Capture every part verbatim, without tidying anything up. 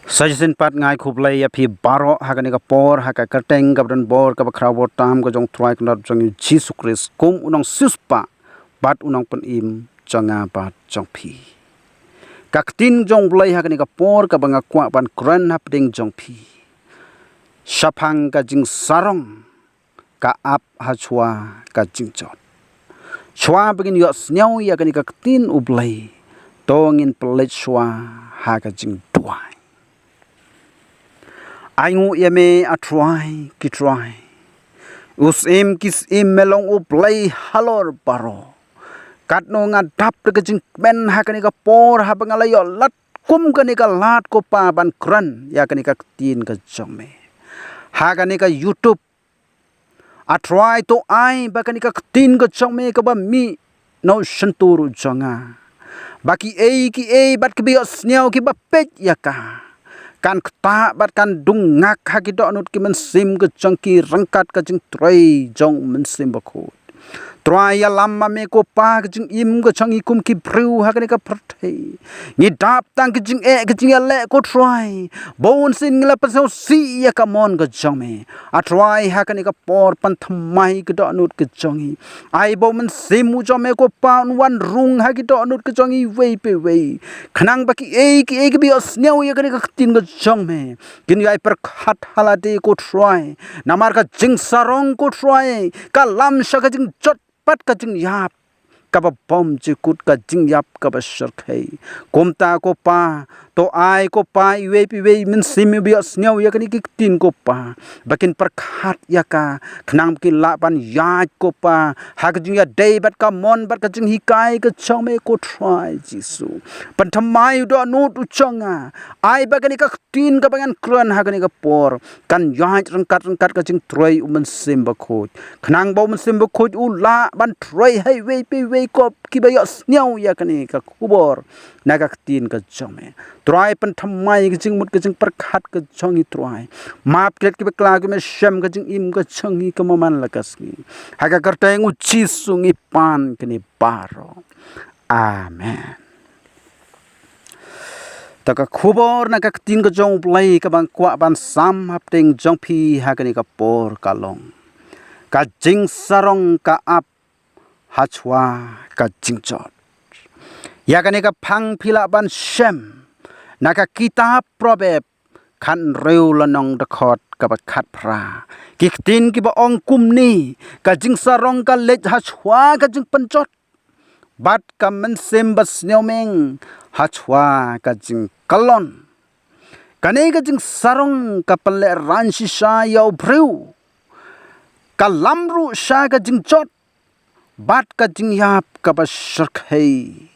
Sa shisien pat nga ai khublei ïa phi baroh ha kane ka por, ha ka kyrteng kaba don bor, kaba khraw bor tam ka jong u Trai Kynrad jong ngi Jisu Khrist, kum u nongsiewspah bad u nongpynim jong nga bad jong phi. Ka ktien jong u Blei ha kane ka por kaba nga kwah ban kren hapdeng jong phi, shaphang ka jingsarong ka ap hashwa ka jingjot. Shuwa ba ngin ïohsngew ïa kane ka ktien u Blei, to ngin pynleit shuwa ha ka jingduwai. Ai nguh ïa me, A Trai ki trai, U Syiem ki syiem, me long U Blei halor baroh. Katno nga dap da ka jingkmen ha kane ka por, haba nga la ïoh lad kum kane ka lad, ko Pa, ban kren ïa kane ka ktien ka jong me ha kane ka YouTube. A Trai, to ai ba kane ka ktien ka jong me kaba mih na u shyntur u jong nga, ba kiei kiei bad kiba ïohsngew, kiba peit ïa ka, kan ktah bad kan dung ngak ha ki dohnud ki mynsiem ka jong ki ryngkat ka jingtrei jong U Mynsiem Bakhuid. Trai, ïalam ma me, ko Pa, ka jingim ka jong ngi kum ki briew ha kane ka pyrthei. Ngi dap tang ki jingeh, ki jingïaleh, ko Trai. Bun sien ngi la pynsngewsih ïa ka mon ka jong me. A Trai, ha kane ka por, pynthymmai ki dohnud ki jong ngi. Ai ba U Mynsiem u jong me, ko Pa, un wan rung ha ki dohnud ki jong ngi iwei pa iwei, khnang ba kiei kiei kiba ïohsngew ïa kane ka ktien ka jong me, kin ïai pyrkhat ha lade, ko Trai. Namar ka jingsarong, ko Trai, ka lam sha ka jingjot bad ka jingïap kaba bymjukut, ka jingïap kaba shyrkhei. Kumta, ko Pa, to ai, ko Pa, iwei pa iwei mynsiem ba ïohsngew ïa kane ka ktien, ko Pa, ba kin pyrkhat ïa ka, khnang ba kin lah ban ïaid, ko Pa, ha ka jingïadei bad ka mon bad ka jinghikai ka jong me, ko Trai Jisu. Pynthymmai u dohnud u jong nga. Ai ba kane ka ktien kaba ngan kren ha kane ka por kan ïaid ryngkat ryngkat ka jingtrei U Mynsiem Bakhuid, khnang ba U Mynsiem Bakhuid u lah ban trei ha iwei pa iwei, ko Pa, kiba ïohsngew ïa kane ka khubor na ka ktien ka jong me. Trai, pynthymmai ka jingmut ka jingpyrkhat ka jong ngi, Trai. Map klet ki bakla, ko Pa, me shem ka jingim ka jong ngi kumba man la ka sngi. Ha ka kyrteng U Jisu ngi pan kane baroh. Amen. Ta ka khubor na ka ktien ka jong U Blei kaba nga kwah ban sam hapdeng jong phi ha kane ka por ka long: Ka jingsarong ka ap hashwa ka jingjot. Ïa kane ka phang phi lah ban shem na ka kitab Proverb khathynriew lynnong, dkhot kaba khatphra. Ki ktien kiba ong kumne: Ka jingsarong ka leit hashwa ka jingpynjot, bad ka mynsiem basniew meng hashwa ka jingkyllon. Kane ka jingsarong ka pynlehraiñ shisha ïa u briew, ka lam ruh sha ka jingjot bad ka jingïap kaba shyrkhei.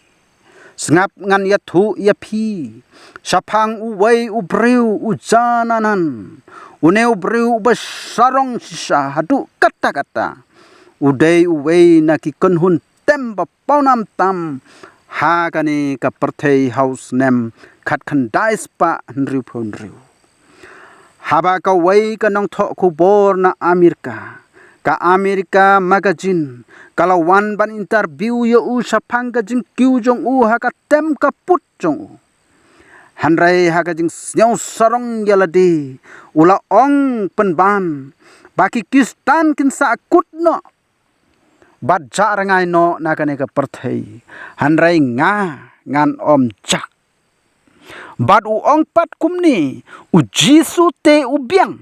Sngap, ngan ïathuh ïa phi shaphang uwei u briew, u Jananan. Une u briew uba sarong shisha haduh katta katta, u dei uwei na ki kynhun tem ba pawnam tam ha kane ka pyrthei ha u snem khatkhyndai spah hynriewphew hynriew. Haba kawei ka nongthoh khubor na Amerika, ka America Magazine, ka la wan ban interview ïa u shaphang ka jingkiew jong u ha ka tem ka put jong u, hynrei ha ka jingsngew sarong ïa lade, u la ong pynban ba ki Khristan kin sa kut noh bad jah rngai noh na kane ka pyrthei, hynrei nga ngan ym jah. Bad u ong pat kumne: U Jisu te u biang,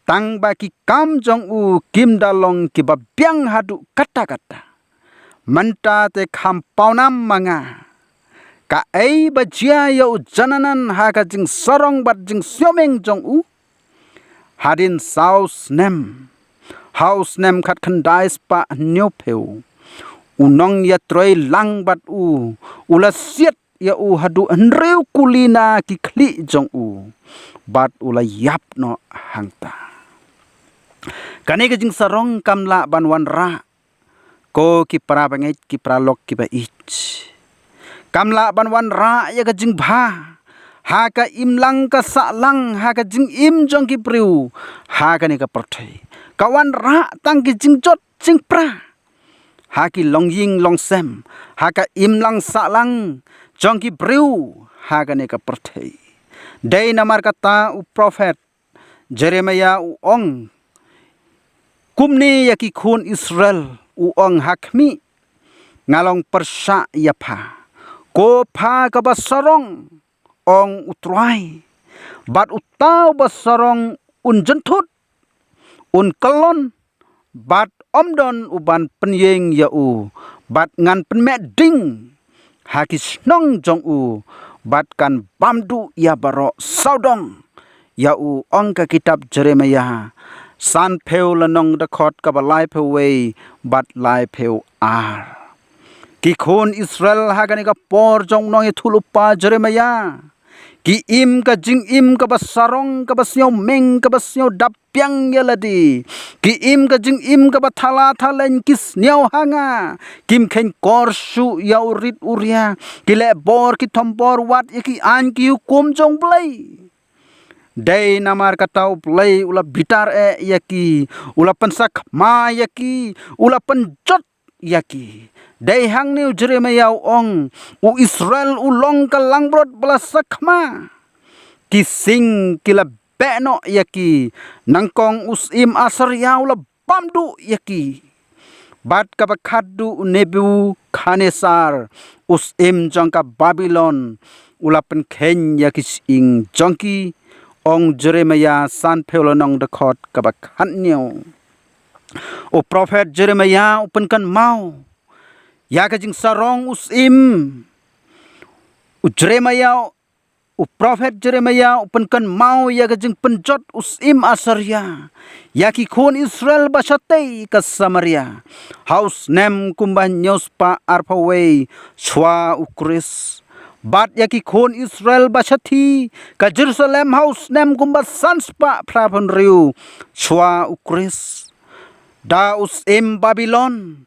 tang ba ki kam jong u kim da long kiba biang haduh katta katta. Mynta te kham pawnam ma nga kaei ba jia ïa u Jananan ha ka jingsarong bad jingsngew meng jong u. Hadien saw snem, ha u snem khatkhyndai spah hynñiewphew, u nongïatreilang bad u, u la siat ïa u haduh hynriew kuli na ki khlieh jong u, bad u la ïap noh hangta. Kane ka jingsarong kam lah ban wanrah, ko ki para bangeit, ki paralok kiba ïeit. Kam lah ban wanrah ïa ka jingbha ha ka imlang ka sahlang ha ka jingim jong ki briew ha kane ka pyrthei. Ka wanrah tang ki jingjot jingpra ha ki longïing longsem, ha ka imlang sahlang jong ki briew ha kane ka pyrthei. Dei namar kata u prophet Jeremiah u ong kumne ïa ki khun Israel, u ong, ha khmih, nga long pyrshah ïa pha, ko pha kaba sarong, ong U Trai. Bad uta uba sarong un jynthut, un kyllon, bad ym don uban pynïeng ïa u, bad ngan pynmeh ding ha ki shnong jong u, bad kan bam duh ïa baroh sawdong ïa u, ong ka kitab Jeremiah sanphew lynnong, dkhot kaba laiphew wei bad laiphew ar. Ki khun Israel ha kane ka por jong u nongïathuhlypa Jeremiah ki im ka jingim kaba sarong, kaba sngewmeng, kaba sngew da biang ïa lade. Ki im ka jingim kaba thala thaleng, ki sngew ha nga, kim kheiñ kor shuh ïa u rit u ria, ki leh bor, ki thombor wat ïa ki aiñ ki hukum jong U Blei. Dei namar kata U Blei u la bitar eh ïa ki, u la pynsakhma ïa ki, u la pynjot ïa ki. Dei hangne u Jeremiah u ong, u Israel u long ka langbrot ba la sakhma. Ki sing ki la beh noh ïa ki, nyngkong u syiem Assyria u la bam duh ïa ki. Bad kaba khatduh u Nebukhadnessar, u syiem jong ka Babilon, u la pynkheiñ ïa ki shyieng jong ki, ong Jeremiah sanphew lynnong, dkhot kaba khathynñiew. U prophet Jeremiah u pynkynmaw ïa ka jingsarong u syiem. U Jeremiah, u prophet Jeremiah u pynkynmaw ïa ka jingpynjot u syiem Assyria ïa ki khun Israel ba shatei ka Samaria ha u snem kumba hynñiew spah arphew wei shuwa u Khrist, bad ïa ki khun Israel ba shathie ka Jerusalem ha u snem kumba san spah phraphew hynriew shuwa u Khrist. Da u syiem Babilon,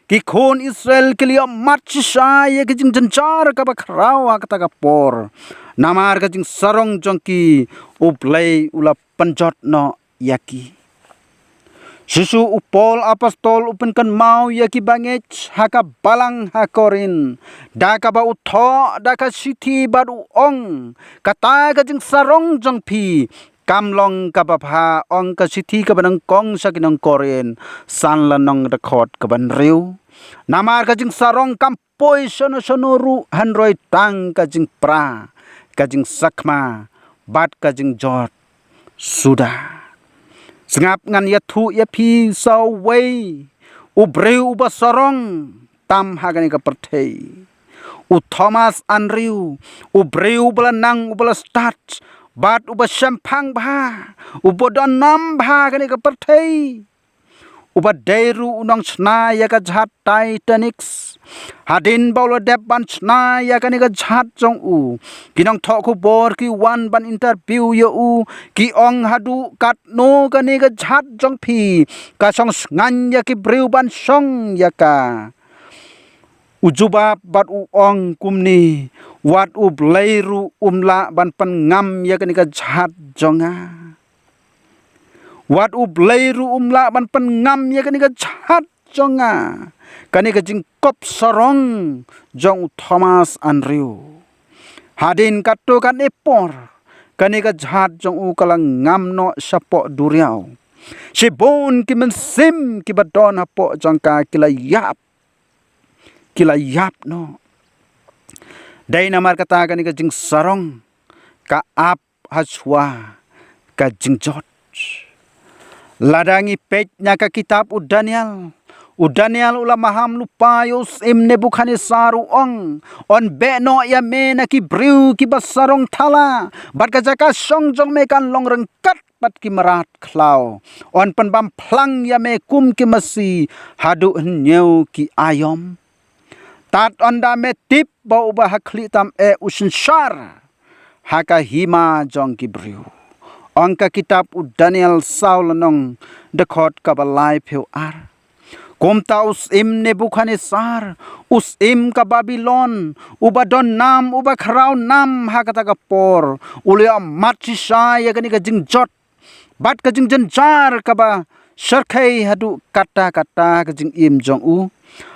ki khun Israel ki la ïoh mat shisha ïa ka jingjynjar kaba khraw ha kata ka por. Namar ka jingsarong jong ki, U Blei u la pynjot noh ïa ki. Shisha u Paul apostol u pynkynmaw ïa ki bangeit ha ka balang ha Korinth, da kaba u thoh da ka shithi bad u ong, kata ka jingsarong jong phi kam long kaba bha, ong ka shithi kaba nyngkong sha ki nong Korinth, san lynnong, dkhot kaba hynriew. Namar ka jingsarong kam poi shano shano ruh hynrei tang ka jingpra, ka jingsakhma bad ka jingjot suda. Sngap, ngan ïathuh ïa phi sa uwei u briew uba sarong tam ha kane ka pyrthei. U Thomas Andrew, u briew uba la nang, uba la stad bad uba shemphang bha, uba don nam bha ha kane ka pyrthei, uba dei ruh u nongshna ïa ka jhat Titanic. Hadien ba u la dep ban shna ïa kane ka jhat jong u, ki nongthoh khubor ki wan ban interview ïa u, ki ong, haduh katno kane ka jhat jong phi ka shong shngaiñ ïa ki briew ban shong ïa ka? U jubab bad u ong kumne, wat U Blei ruh um lah ban pynngam ïa kane ka jhat jong nga. Wat U Blei ruh um lah ban pynngam ïa kane ka jhat jong nga, kane ka jingkop sarong jong u Thomas Andrew. Hadien katto katne por, kane ka jhat jong u ka la ngam noh shapoh duriaw. Shibun ki mynsiem kiba don hapoh jong ka ki la ïap, ki la ïap noh. Dei namar kata kane ka jingsarong ka ap hashwa ka jingjot. Lada ngi peit na ka kitab u Daniel, u Daniel u la maham lypa ïa u syiem Nebukhadnessar, u ong, yn beh noh ïa me na ki briew kiba sarong thala, bad ka jaka shong jong me kan long ryngkat bad ki mrad khlaw. Yn pynbam phlang ïa me kum ki masi haduh hynñiew ki aïom. Tad ynda me tip ba uba ha khlieh tam eh u synshar ha ka hima jong ki briew, ong ka kitab u Daniel saw lynnong, dkhot kaba laiphew ar. Kumta u syiem Nebukhadnessar, u syiem ka Babilon, uba don nam, uba khraw nam ha kata ka por, u la ïoh mat shisha ïa kane ka jingjot bad ka jingjynjar kaba shyrkhei haduh katta katta ka jingim jong u.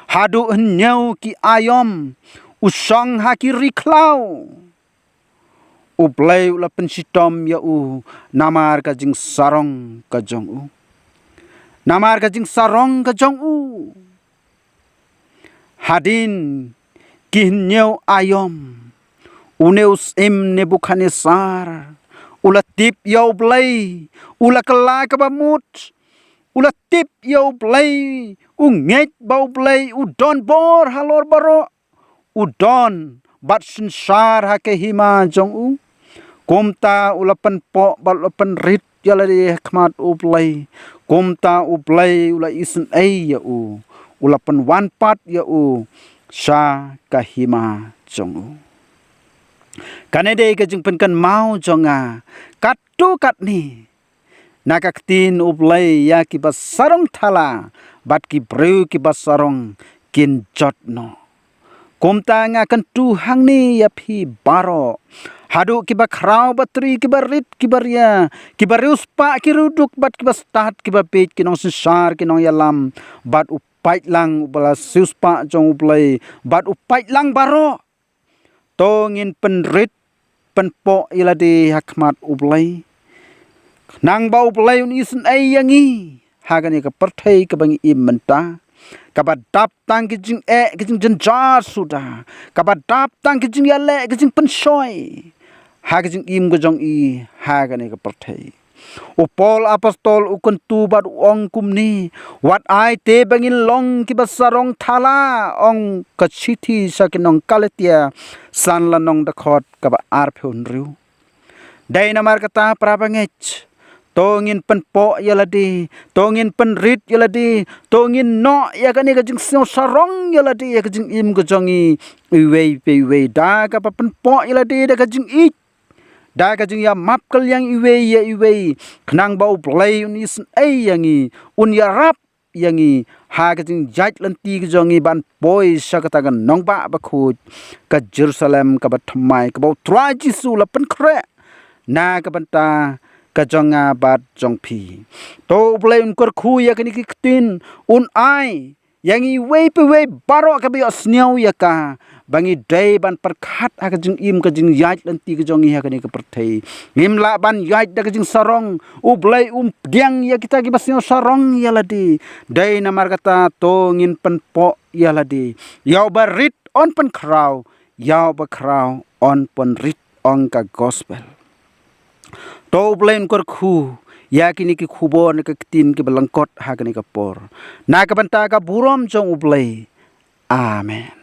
Haduh hynñiew ki aïom u shong ha ki ri khlaw. U Blei u la pynshitom ïa u namar ka jingsarong ka jong u. Namar ka jingsarong ka jong u. Hadien ki hynñiew aïom, une u syiem Nebukadnesar u la tip ïa U Blei, u la kylla kaba mut, u la tip ïa U Blei, u ngeit ba U Blei u don bor halor baroh, u don bad synshar ha ka hima jong u. Kumta u la pynpoh bad u la pynrit ïa lade ha khmat U Blei. Kumta U Blei u la isynei ïa u, u la pynwan pat ïa u sha ka hima jong u. Kane dei ka jingpynkynmaw jong nga katto katne. Na ka ktien U Blei ïa kiba sarong thala bad ki briew kiba sarong kin jot noh. Kumta nga kyntu hangne ïa phi baroh, haduh kiba khraw batri, kiba rit kiba ria, kiba riewspah ki riewduk bad kiba stad kiba bieit, ki nongsynshar ki nongïalam, bad u paidlang uba la siewspah jong U Blei bad u paidlang baroh. To ngin pynrit pynpoh ïa lade ha khmat U Blei, khnang ba U Blei un isynei ïa ngi ha kane ka pyrthei kaba ngi im mynta, kaba dap tang ki jingeh, ki jingjynjar suda, kaba dap tang ki jingïaleh, ki jingpynshoi ha ka jingim ka jong i ha kane ka pyrthei. U Paul apostol u kyntu bad u ong kumne, wat ai te ba ngin long kiba sarong thala, ong ka shithi sha ki nong Galatia, san lynnong, dkhot kaba arphew hynriew. Dei namar kata para bangeit, to ngin pynpoh ïa lade, to ngin pynrit ïa lade, to ngin noh ïa kane ka jingsngew sarong ïa lade ha ka jingim ka jong i, iwei pa iwei, da kaba pynpoh ïa lade da ka jingïeit, da ka jingïamap kylliang iwei ïa iwei, khnang ba U Blei un isynei ïa ngi, un ïarap ïa ngi ha ka jingïaid lynti ka jong ngi ban poi sha kata ka nongbah bakhuid, ka Jerusalem kaba thymmai, kaba U Trai Jisu u la pynkhreh na ka bynta ka jong nga bad jong phi. To U Blei un kyrkhu ïa kine ki ktien, un ai ïa ngi iwei pa iwei baroh kaba ïohsngew ïa ka, ba ngi dei ban pyrkhat ha ka jingim, ka jingïaid lynti ka jong ngi ha kane ka pyrthei. Ngim lah ban ïaid da ka jingsarong. U Blei um pdiang ïa kita kiba sngew sarong ïa lade. Dei namar kata to ngin pynpoh ïa lade. Ïa uba rit un pynkhraw, ïa uba khraw un pynrit, ong ka gospel. To U Blei un kyrkhu ïa kine ki khubor ne ka ktien kiba lyngkot ha kane ka por, na ka bynta ka burom jong U Blei. Amen.